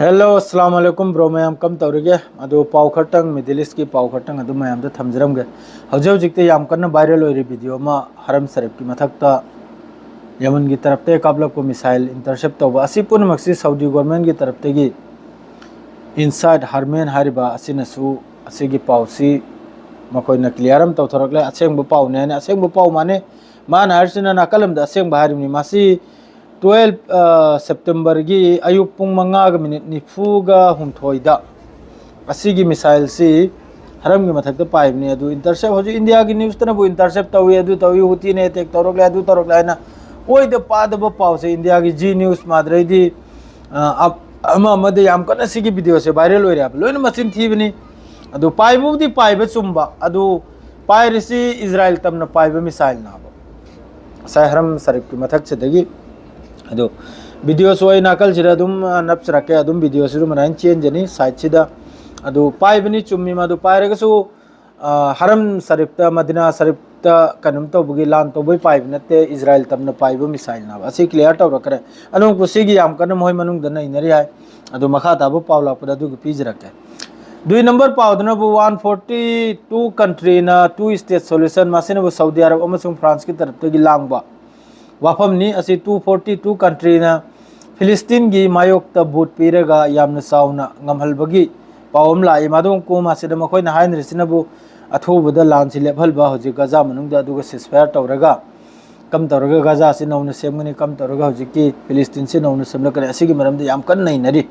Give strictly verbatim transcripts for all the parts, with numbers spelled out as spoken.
Hello, ꯑꯁꯂꯥꯝ ꯑꯂꯩꯀꯨꯝ bro ꯃꯌꯥꯝ, ꯀꯝ ꯇꯧꯔꯤꯒꯦ? ꯑꯗꯨ ꯄꯥꯎ ꯈꯔꯇꯪ, ꯃꯤꯗꯜ ꯏꯁꯀꯤ ꯄꯥꯎ ꯈꯔꯇꯪ ꯑꯗꯨꯝ ꯃꯌꯥꯝꯗ ꯊꯝꯖꯔꯝꯒꯦ꯫ ꯍꯧꯖꯤꯛ ꯍꯧꯖꯤꯛꯇ ꯌꯥꯝ ꯀꯟꯅ ꯚꯥꯏꯔꯦꯜ ꯑꯣꯏꯔꯤ ꯚꯤꯗꯤꯑꯣ ꯑꯃ, ꯍꯔꯝ ꯁꯔꯤꯐꯀꯤ ꯃꯊꯛꯇ ꯌꯃꯟꯒꯤ ꯇꯔꯞꯇꯒꯤ ꯀꯥꯞꯂꯛꯄ ꯃꯤꯁꯥꯏꯜ ꯏꯟꯇꯔꯁꯦꯞ ꯇꯧꯕ꯫ ꯑꯁꯤ ꯄꯨꯝꯅꯃꯛꯁꯤ ꯁꯥꯎꯗꯤ ꯒꯣꯔꯃꯦꯟꯒꯤ ꯇꯔꯞꯇꯒꯤ ꯏꯟꯁꯥꯏꯠ ꯍꯔꯃꯦꯟ ꯍꯥꯏꯔꯤꯕ ꯑꯁꯤꯅꯁꯨ ꯑꯁꯤꯒꯤ ꯄꯥꯎꯁꯤ ꯃꯈꯣꯏꯅ ꯀ꯭ꯂꯤꯌꯥꯔ ꯑꯃ ꯇꯧꯊꯣꯔꯛꯂꯦ꯫ ꯑꯁꯦꯡꯕ ꯄꯥꯎꯅꯦ ꯍꯥꯏꯅ, ꯑꯁꯦꯡꯕ ꯄꯥꯎ ꯃꯥꯅꯦ꯫ ꯃꯥꯅ ꯍꯥꯏꯔꯤꯁꯤꯅ ꯅꯥꯀꯜ ꯑꯃꯗ ꯑꯁꯦꯡꯕ ꯍꯥꯏꯔꯤꯕꯅꯤ꯫ ꯃꯁꯤ ꯇꯨꯋꯦꯜꯐ ꯁꯦꯞꯇꯦꯝꯕꯔꯒꯤ ꯑꯌꯨꯛ ꯄꯨꯡ ꯃꯉꯥꯒ ꯃꯤꯅꯤꯠ ꯅꯤꯐꯨꯒ ꯍꯨꯝꯗꯣꯏꯗ ꯑꯁꯤꯒꯤ ꯃꯤꯁꯥꯏꯜꯁꯤ ꯍꯔꯝꯒꯤ ꯃꯊꯛꯇ ꯄꯥꯏꯕꯅꯤ꯫ ꯑꯗꯨ ꯏꯟꯇꯔꯁꯦꯞ, ꯍꯧꯖꯤꯛ ꯏꯟꯗꯤꯌꯥꯒꯤ ꯅ꯭ꯌꯨꯁꯇꯅꯕꯨ ꯏꯟꯇꯔꯁꯦꯞ ꯇꯧꯏ, ꯑꯗꯨ ꯇꯧꯏ, ꯍꯨꯇꯤꯅ ꯑꯦꯇꯦꯛ ꯇꯧꯔꯛꯂꯦ, ꯑꯗꯨ ꯇꯧꯔꯛꯂꯦ ꯍꯥꯏꯅ ꯑꯣꯏꯗ ꯄꯥꯗꯕ ꯄꯥꯎꯁꯦ ꯏꯟꯗꯤꯌꯥꯒꯤ ꯖꯤ ꯅ꯭ꯌꯨꯁ ꯃꯥꯗ꯭ꯔꯩꯗꯤ, ꯑ, ꯑꯞ-, ꯑꯃ ꯑꯃꯗ ꯌꯥꯝ ꯀꯟꯅ ꯁꯤꯒꯤ ꯚꯤꯗꯤꯑꯣꯁꯦ ꯚꯥꯏꯔꯦꯜ ꯑꯣꯏꯔꯦ ꯍꯥꯏꯕ꯫ ꯂꯣꯏꯅ ꯃꯆꯤꯟ ꯊꯤꯕꯅꯤ꯫ ꯑꯗꯨ ꯄꯥꯏꯕꯕꯨꯗꯤ ꯄꯥꯏꯕ ꯆꯨꯝꯕ, ꯑꯗꯨ ꯄꯥꯏꯔꯤꯁꯤ ꯏꯖꯔꯥꯏꯜ ꯇꯝꯅ ꯄꯥꯏꯕ ꯃꯤꯁꯥꯏꯜꯅꯦꯕ꯫ ꯉꯁꯥꯏ ꯍꯔꯝ ꯁꯔꯤꯐꯀꯤ ꯃꯊꯛꯁꯤꯗꯒꯤ꯫ ꯑꯗꯨ ꯚꯤꯗꯤꯑꯣꯁꯨ ꯑꯩ ꯅꯥꯀꯜꯁꯤꯗ ꯑꯗꯨꯝ, ꯑ, ꯅꯞꯆꯔꯛꯀꯦ꯫ ꯑꯗꯨꯝ ꯚꯤꯗꯤꯑꯣꯁꯤꯁꯨ ꯑꯗꯨꯃꯥꯏꯅ ꯆꯦꯟꯖꯅꯤ ꯁꯥꯏꯠꯁꯤꯗ꯫ ꯑꯗꯨ ꯄꯥꯏꯕꯅꯤ ꯆꯨꯝꯃꯤ, ꯃꯗꯨ ꯄꯥꯏꯔꯒꯁꯨ, ꯑ, ꯍꯔꯝ ꯁꯔꯤꯐꯇ, ꯃꯗꯤꯅꯥ ꯁꯔꯤꯐꯇ ꯀꯩꯅꯣꯝ ꯇꯧꯕꯒꯤ, ꯂꯥꯟ ꯇꯧꯕꯒꯤ ꯄꯥꯏꯕ ꯅꯠꯇꯦ, ꯏꯖꯔꯥꯏꯜ ꯇꯝꯅ ꯄꯥꯏꯕ ꯃꯤꯁꯥꯏꯜꯅꯦꯕ꯫ ꯑꯁꯤ ꯀ꯭ꯂꯤꯌꯥꯔ ꯇꯧꯔꯛꯈ꯭ꯔꯦ꯫ ꯑꯅꯧꯕ ꯁꯤꯒꯤ ꯌꯥꯝ ꯀꯟꯅ ꯃꯈꯣꯏ ꯃꯅꯨꯡꯗ ꯅꯩꯅꯔꯤ ꯍꯥꯏ꯫ ꯑꯗꯨ ꯃꯈꯥ ꯇꯥꯕ ꯄꯥꯎ ꯂꯥꯛꯄꯗ ꯑꯗꯨꯒꯤ ꯄꯤꯖꯔꯛꯀꯦ꯫ ꯗꯨꯏ ꯅꯝꯕꯔ ꯄꯥꯎꯗꯨꯅꯕꯨ ꯋꯥꯟ ꯐꯣꯔꯇꯤ ꯇꯨ ꯀꯟꯇ꯭ꯔꯤꯅ ꯇꯨ ꯁ꯭ꯇꯦꯠ ꯁꯣꯂꯨꯁꯟ, ꯃꯁꯤꯅꯕꯨ ꯁꯥꯎꯗꯤ ꯑꯔꯕ ꯑꯃꯁꯨꯡ ꯐ꯭ꯔꯥꯟꯁꯀꯤ ꯇꯔꯞꯇꯒꯤ ꯂꯥꯡꯕ ꯋꯥꯐꯝꯅꯤ꯫ ꯑꯁꯤ ꯇꯨ ꯐꯣꯔꯇꯤ ꯇꯨ ꯀꯟꯇ꯭ꯔꯤꯅ ꯐꯤꯂꯤꯁꯇꯤꯟꯒꯤ ꯃꯥꯌꯣꯛꯇ ꯚꯣꯠ ꯄꯤꯔꯒ ꯌꯥꯝꯅ ꯆꯥꯎꯅ ꯉꯝꯍꯜꯕꯒꯤ ꯄꯥꯎ ꯑꯃ ꯂꯥꯛꯏ꯫ ꯃꯗꯨ ꯀꯣꯝ ꯑꯁꯤꯗ ꯃꯈꯣꯏꯅ ꯍꯥꯏꯅꯔꯤꯁꯤꯅꯕꯨ ꯑꯊꯨꯕꯗ ꯂꯥꯟꯁꯤ ꯂꯦꯞꯍꯜꯕ, ꯍꯧꯖꯤꯛ ꯒꯖꯥ ꯃꯅꯨꯡꯗ, ꯑꯗꯨꯒ ceasefire ꯇꯧꯔꯒ ꯀꯝ ꯇꯧꯔꯒ ꯒꯖꯥꯁꯤ ꯅꯧꯅ ꯁꯦꯝꯒꯅꯤ, ꯀꯝ ꯇꯧꯔꯒ ꯍꯧꯖꯤꯛꯀꯤ ꯐꯤꯂꯤꯁꯇꯤꯟꯁꯤ ꯅꯧꯅ ꯁꯦꯝꯂꯛꯀꯅꯤ, ꯑꯁꯤꯒꯤ ꯃꯔꯝꯗ ꯌꯥꯝ ꯀꯟꯅ ꯅꯩꯅꯔꯤ꯫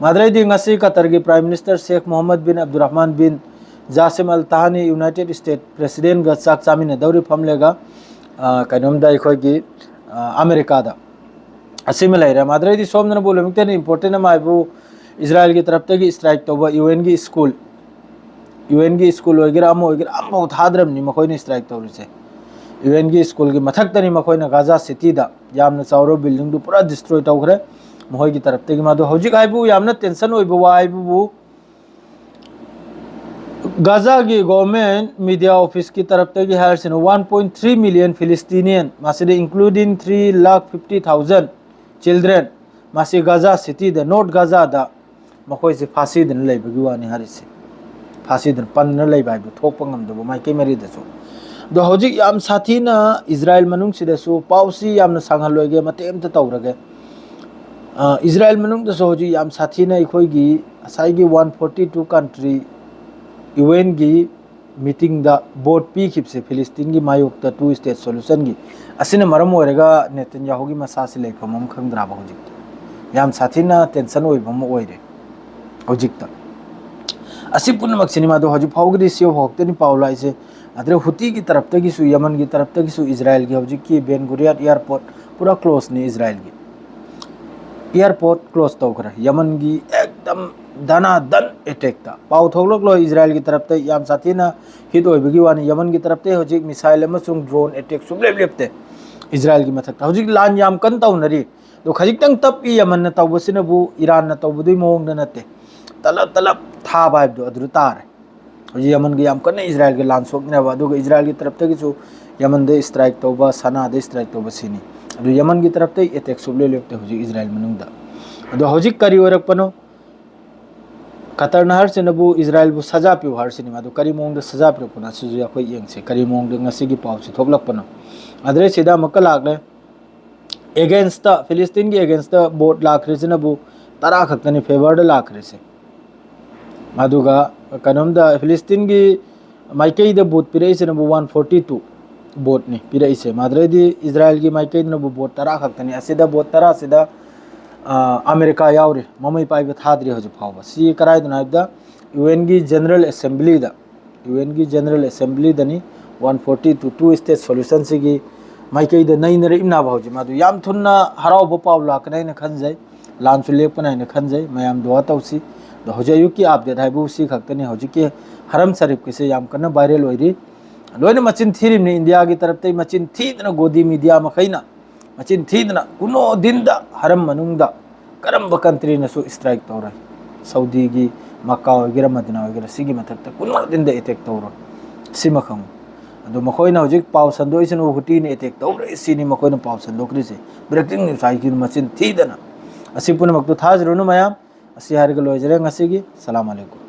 ꯃꯥꯗ꯭ꯔꯩꯗꯤ ꯉꯁꯤ ꯀꯇꯔꯒꯤ Prime Minister ꯁꯦꯈ ꯃꯣꯍꯝꯃꯗ ꯕꯤꯟ ꯑꯕꯗꯨꯔꯔꯍꯃꯥꯟ ꯕꯤꯟ ꯖꯥꯁꯤꯝ ꯑꯜ ꯇꯍꯥꯅꯤ United States Presidentꯒ ꯆꯥꯛ ꯆꯥꯃꯤꯟꯅꯗꯧꯔꯤ ꯐꯝꯂꯦꯒ, ꯑ, ꯀꯩꯅꯣꯝꯗ ꯑꯩꯈꯣꯏꯒꯤ, ꯑ, ꯑꯃꯦꯔꯤꯀꯥꯗ꯫ ꯑꯁꯤꯃ ꯂꯩꯔꯦ꯫ ꯃꯥꯗ꯭ꯔꯩꯗꯤ ꯁꯣꯝꯗꯅ ꯕꯣꯂꯨꯃꯤꯛꯇꯅ important ꯑꯃ ꯍꯥꯏꯕꯨ ꯏꯖꯔꯥꯏꯜꯒꯤ ꯇꯔꯞꯇꯒꯤ strike ꯇꯧꯕ UNꯒꯤ school, UNꯒꯤ school ꯑꯣꯏꯒꯦꯔꯥ ꯑꯃ ꯑꯣꯏꯒꯦꯔꯥ ꯑꯃꯐꯥꯎ ꯊꯥꯗ꯭ꯔꯕꯅꯤ ꯃꯈꯣꯏꯅ strike ꯇꯧꯔꯤꯁꯦ꯫ UNꯒꯤ schoolꯒꯤ ꯃꯊꯛꯇꯅꯤ ꯃꯈꯣꯏꯅ ꯒꯥꯖꯥ ꯁꯤꯇꯤꯗ ꯌꯥꯝꯅ ꯆꯥꯎꯔꯕ buildingꯗꯨ ꯄꯨꯔꯥ destroy ꯇꯧꯈ꯭ꯔꯦ ꯃꯈꯣꯏꯒꯤ ꯇꯔꯞꯇꯒꯤ꯫ ꯃꯗꯨ ꯍꯧꯖꯤꯛ ꯍꯥꯏꯕꯨ ꯌꯥꯝꯅ tension ꯑꯣꯏꯕ ꯋꯥ ꯍꯥꯏꯕꯕꯨ ꯒꯥꯖꯥꯒꯤ government media officeꯀꯤ ꯇꯔꯞꯇꯒꯤ ꯍꯥꯏꯔꯤꯁꯤꯅ one point three million Palestinian, ꯃꯁꯤꯗ including three lakh fifty thousand children, ꯃꯥꯁꯤ ꯒꯥꯖꯥ ꯁꯤꯇꯤꯗ, ꯅꯣꯔꯠ ꯒꯥꯖꯥꯗ ꯃꯈꯣꯏꯁꯦ ꯐꯥꯁꯤꯗꯅ ꯂꯩꯕꯒꯤ ꯋꯥꯅꯤ ꯍꯥꯏꯔꯤꯁꯦ꯫ ꯐꯥꯁꯤꯗꯅ ꯄꯟꯗꯅ ꯂꯩꯕ ꯍꯥꯏꯕꯗꯨ ꯊꯣꯛꯄ ꯉꯝꯗꯕ ꯃꯥꯏꯀꯩ ꯃꯔꯤꯗꯁꯨ꯫ ꯑꯗꯣ ꯍꯧꯖꯤꯛ ꯌꯥꯝ ꯁꯥꯊꯤꯅ ꯏꯖꯔꯥꯌꯦꯜ ꯃꯅꯨꯡꯁꯤꯗꯁꯨ, ꯄꯥꯎꯁꯤ ꯌꯥꯝꯅ ꯁꯥꯡꯍꯜꯂꯣꯏꯒꯦ, ꯃꯇꯦꯛ ꯑꯃꯇ ꯇꯧꯔꯒꯦ꯫ ꯑ, ꯏꯖꯔꯥꯌꯦꯜ ꯃꯅꯨꯡꯗꯁꯨ ꯍꯧꯖꯤꯛ ꯌꯥꯝ ꯁꯥꯊꯤꯅ ꯑꯩꯈꯣꯏꯒꯤ ꯉꯁꯥꯏꯒꯤ one forty two country U ꯑꯦꯟꯒꯤ ꯃꯤꯇꯤꯡꯗ ꯚꯣꯠ ꯄꯤꯈꯤꯕꯁꯦ ꯐꯤꯂꯤꯁꯇꯤꯟꯒꯤ ꯃꯥꯌꯣꯛꯇ ꯇꯨ ꯁ꯭ꯇꯦꯠ ꯁꯣꯂꯨꯁꯟꯒꯤ, ꯑꯁꯤꯅ ꯃꯔꯝ ꯑꯣꯏꯔꯒ ꯅꯦꯇꯟꯌꯥꯍꯨꯒꯤ ꯃꯁꯥꯁꯤ ꯂꯩꯐꯝ ꯑꯃ ꯈꯪꯗ꯭ꯔꯕ ꯍꯧꯖꯤꯛꯇꯤ? ꯌꯥꯝ ꯁꯥꯊꯤꯅ ꯇꯦꯟꯁꯟ ꯑꯣꯏꯕ ꯑꯃ ꯑꯣꯏꯔꯦ ꯍꯧꯖꯤꯛꯇ꯫ ꯑꯁꯤ ꯄꯨꯝꯅꯃꯛꯁꯤꯅꯤ ꯃꯥꯗꯣ ꯍꯧꯖꯤꯛ ꯐꯥꯎꯒꯤꯗꯤ ꯁꯤ ꯍꯧꯔꯛꯇꯅꯤ ꯄꯥꯎ ꯂꯥꯛꯏꯁꯦ꯫ ꯑꯗꯨꯗ ꯍꯨꯇꯤꯒꯤ ꯇꯔꯞꯇꯒꯤꯁꯨ, ꯌꯃꯟꯒꯤ ꯇꯔꯞꯇꯒꯤꯁꯨ ꯏꯖꯔꯥꯌꯦꯜꯒꯤ ꯍꯧꯖꯤꯛꯀꯤ ꯕꯦꯟ ꯒꯨꯔꯤꯌꯥꯠ ꯑꯦꯌꯥꯔꯄꯣꯔꯠ ꯄꯨꯔꯥ ꯀ꯭ꯂꯣꯖꯅꯤ ꯏꯖꯔꯥꯌꯦꯜꯒꯤ꯫ ꯑꯦꯌꯥꯔꯄꯣꯔꯠ ꯀ꯭ꯂꯣꯖ ꯇꯧꯈ꯭ꯔꯦ ꯌꯃꯟꯒꯤ ꯑꯦꯛꯗꯝ ꯗꯅꯥ ꯗꯟ ꯑꯦꯇꯦꯛꯇ꯫ ꯄꯥꯎ ꯊꯣꯛꯂꯛꯂꯣꯏ ꯏꯖꯔꯥꯌꯦꯜꯒꯤ ꯇꯔꯞꯇ ꯌꯥꯝ ꯁꯥꯊꯤꯅ ꯍꯤꯠ ꯑꯣꯏꯕꯒꯤ ꯋꯥꯅꯤ꯫ ꯌꯃꯟꯒꯤ ꯇꯔꯞꯇ ꯍꯧꯖꯤꯛ ꯃꯤꯁꯥꯏꯜ ꯑꯃꯁꯨꯡ ꯗ꯭ꯔꯣꯟ ꯑꯦꯇꯦꯛ ꯁꯨꯡꯂꯦꯞ ꯂꯦꯞꯇꯦ ꯏꯖꯔꯥꯌꯦꯜꯒꯤ ꯃꯊꯛꯇ꯫ ꯍꯧꯖꯤꯛ ꯂꯥꯟ ꯌꯥꯝ ꯀꯟꯅ ꯇꯧꯅꯔꯤ꯫ ꯑꯗꯣ ꯈꯖꯤꯛꯇꯪ ꯇꯞꯄꯤ ꯌꯃꯟꯅ ꯇꯧꯕꯁꯤꯅꯕꯨ ꯏꯔꯥꯟꯅ ꯇꯧꯕꯗꯨꯒꯤ ꯃꯑꯣꯡꯗ ꯅꯠꯇꯦ꯫ ꯇꯂꯞ ꯇꯂꯞ ꯊꯥꯕ ꯍꯥꯏꯕꯗꯣ ꯑꯗꯨꯗ ꯇꯥꯔꯦ꯫ ꯍꯧꯖꯤꯛ ꯌꯃꯟꯒ ꯌꯥꯝ ꯀꯟꯅ ꯏꯖꯔꯥꯌꯦꯜꯒ ꯂꯥꯟ ꯁꯣꯛꯅꯕ, ꯑꯗꯨꯒ ꯏꯖꯔꯥꯌꯦꯜꯒꯤ ꯇꯔꯞꯇꯒꯤꯁꯨ ꯌꯃꯟꯗ ꯏꯁꯇ꯭ꯔꯥꯏꯛ ꯇꯧꯕ, ꯁꯅꯥꯗ ꯏꯁꯇ꯭ꯔꯥꯏꯛ ꯇꯧꯕ ꯁꯤꯅꯤ꯫ ꯑꯗꯨ ꯌꯃꯟꯒꯤ ꯇꯔꯞꯇꯒꯤ ꯑꯦꯇꯦꯛ ꯁꯨꯡꯂꯦꯞ ꯂꯦꯞꯇꯦ ꯍꯧꯖꯤꯛ ꯏꯖꯔꯥꯌꯦꯜ ꯃꯅꯨꯡꯗ꯫ ꯑꯗꯣ ꯍꯧꯖꯤꯛ ꯀꯔꯤ ꯑꯣꯏꯔꯛꯄꯅꯣ? ꯀꯇꯔꯅ ꯍꯥꯏꯔꯤꯁꯤꯅꯕꯨ ꯏꯖꯔꯥꯌꯦꯜꯕꯨ ꯁꯖꯥ ꯄꯤꯌꯨ ꯍꯥꯏꯔꯤꯁꯤꯅꯤ꯫ ꯃꯗꯨ ꯀꯔꯤ ꯃꯑꯣꯡꯗ ꯁꯖꯥ ꯄꯤꯔꯛꯄꯅꯣ ꯁꯤꯁꯨ ꯑꯩꯈꯣꯏ ꯌꯦꯡꯁꯤ, ꯀꯔꯤ ꯃꯑꯣꯡꯗ ꯉꯁꯤꯒꯤ ꯄꯥꯎꯁꯤ ꯊꯣꯛꯂꯛꯄꯅꯣ꯫ ꯑꯗꯨꯗꯩ ꯁꯤꯗ ꯑꯃꯨꯛꯀ ꯂꯥꯛꯂꯦ꯫ ꯑꯦꯒꯦꯟꯁꯇ, ꯐꯤꯂꯤꯁꯇꯤꯟꯒꯤ ꯑꯦꯒꯦꯟꯁꯇ ꯚꯣꯠ ꯂꯥꯛꯈ꯭ꯔꯤꯁꯤꯅꯕꯨ ꯇꯔꯥ ꯈꯛꯇꯅꯤ ꯐꯦꯚꯔꯗ ꯂꯥꯛꯈ꯭ꯔꯤꯁꯦ꯫ ꯑꯗꯨꯒ ꯀꯩꯅꯣꯝꯗ ꯐꯤꯂꯤꯁꯇꯤꯟꯒꯤ ꯃꯥꯏꯀꯩꯗ ꯚꯣꯠ ꯄꯤꯔꯛꯏꯁꯤꯅꯕꯨ ꯋꯥꯟ ꯐꯣꯔꯇꯤ ꯇꯨ ꯚꯣꯠꯅꯤ ꯄꯤꯔꯛꯏꯁꯦ꯫ ꯃꯥꯗ꯭ꯔꯦꯗꯤ ꯏꯖꯔꯥꯌꯦꯜꯒꯤ ꯃꯥꯏꯀꯩꯗꯅꯕꯨ ꯚꯣꯠ ꯇꯔꯥ ꯈꯛꯇꯅꯤ꯫ ꯑꯁꯤꯗ ꯚꯣꯠ ꯇꯔꯥꯁꯤꯗ, ꯑ, ꯑꯃꯦꯔꯤꯀꯥ ꯌꯥꯎꯔꯤ, ꯃꯃꯩ ꯄꯥꯏꯕ ꯊꯥꯗ꯭ꯔꯤ ꯍꯧꯖꯤꯛ ꯐꯥꯎꯕ꯫ ꯁꯤ ꯀꯔꯥꯏꯗꯅꯣ ꯍꯥꯏꯕꯗ ꯌꯨ ꯑꯦꯟꯒꯤ ꯖꯦꯅꯔꯦꯜ ꯑꯦꯁꯦꯝꯕ꯭ꯂꯤꯗ, ꯌꯨ ꯑꯦꯟꯒꯤ ꯖꯦꯅꯔꯦꯜ ꯑꯦꯁꯦꯝꯕ꯭ꯂꯤꯗꯅꯤ꯫ One forty two, two state ꯁꯣꯂꯨꯁꯟꯁꯤꯒꯤ ꯃꯥꯏꯀꯩꯗ ꯅꯩꯅꯔꯛꯏꯕꯅꯕ ꯍꯧꯖꯤꯛ꯫ ꯃꯥꯗꯨ ꯌꯥꯝ ꯊꯨꯅ ꯍꯔꯥꯎꯕ ꯄꯥꯎ ꯂꯥꯛꯀꯅꯤ ꯍꯥꯏꯅ ꯈꯟꯖꯩ꯫ ꯂꯥꯟꯁꯨ ꯂꯦꯞꯀꯅꯤ ꯍꯥꯏꯅ ꯈꯟꯖꯩ꯫ ꯃꯌꯥꯝ ꯗꯨꯋꯥ ꯇꯧꯁꯤ꯫ ꯑꯗꯣ ꯍꯧꯖꯤꯛ ꯑꯌꯨꯛꯀꯤ ꯑꯞꯗꯦꯠ ꯍꯥꯏꯕꯨ ꯁꯤ ꯈꯛꯇꯅꯤ꯫ ꯍꯧꯖꯤꯛꯀꯤ ꯍꯔꯝ ꯁꯔꯤꯐꯀꯤꯁꯦ ꯌꯥꯝ ꯀꯟꯅ ꯚꯥꯏꯔꯦꯜ ꯑꯣꯏꯔꯤ꯫ ꯂꯣꯏꯅ ꯃꯆꯤꯟ ꯊꯤꯔꯤꯕꯅꯤ, ꯏꯟꯗꯤꯌꯥꯒꯤ ꯇꯔꯞꯇꯩ ꯃꯆꯤꯟ ꯊꯤꯗꯅ ꯒꯣꯗꯤ ꯃꯤꯗꯤꯌꯥ ꯃꯈꯩꯅ ꯃꯆꯤꯟ ꯊꯤꯗꯅ ꯀꯨꯅꯣ ꯗꯤꯟꯗ ꯍꯔꯝ ꯃꯅꯨꯡꯗ ꯀꯔꯝꯕ ꯀꯟꯇ꯭ꯔꯤꯅꯁꯨ ꯏꯁꯇ꯭ꯔꯥꯏꯛ ꯇꯧꯔꯣꯏ꯫ ꯁꯧꯗꯤꯒꯤ ꯃꯀꯥ ꯑꯣꯏꯒꯦꯔꯥ, ꯃꯗꯤꯅꯥ ꯑꯣꯏꯒꯦꯔꯥ, ꯁꯤꯒꯤ ꯃꯊꯛꯇ ꯀꯨꯅꯣ ꯗꯤꯟꯗ ꯑꯦꯇꯦꯛ ꯇꯧꯔꯣꯏ꯫ ꯁꯤꯃ ꯈꯪꯉꯨ꯫ ꯑꯗꯣ ꯃꯈꯣꯏꯅ ꯍꯧꯖꯤꯛ ꯄꯥꯎ ꯁꯟꯗꯣꯛꯏꯁꯤꯅ ꯍꯨꯇꯤꯅ ꯑꯦꯇꯦꯛ ꯇꯧꯔꯦ ꯁꯤꯅꯤ ꯃꯈꯣꯏꯅ ꯄꯥꯎ ꯁꯟꯗꯣꯛꯈ꯭ꯔꯤꯁꯦ꯫ ꯕ꯭ꯔꯦꯀꯤꯡ ꯅ꯭ꯌꯨꯁ ꯍꯥꯏꯁꯤꯅ ꯃꯆꯤꯟ ꯊꯤꯗꯅ꯫ ꯑꯁꯤ ꯄꯨꯝꯅꯃꯛꯇꯨ ꯊꯥꯖꯔꯨꯅꯨ ꯃꯌꯥꯝ꯫ ꯑꯁꯤ ꯍꯥꯏꯔꯒ ꯂꯣꯏꯖꯔꯦ ꯉꯁꯤꯒꯤ꯫ ꯁꯂꯥꯝ ꯑꯂꯩꯀꯨꯝ꯫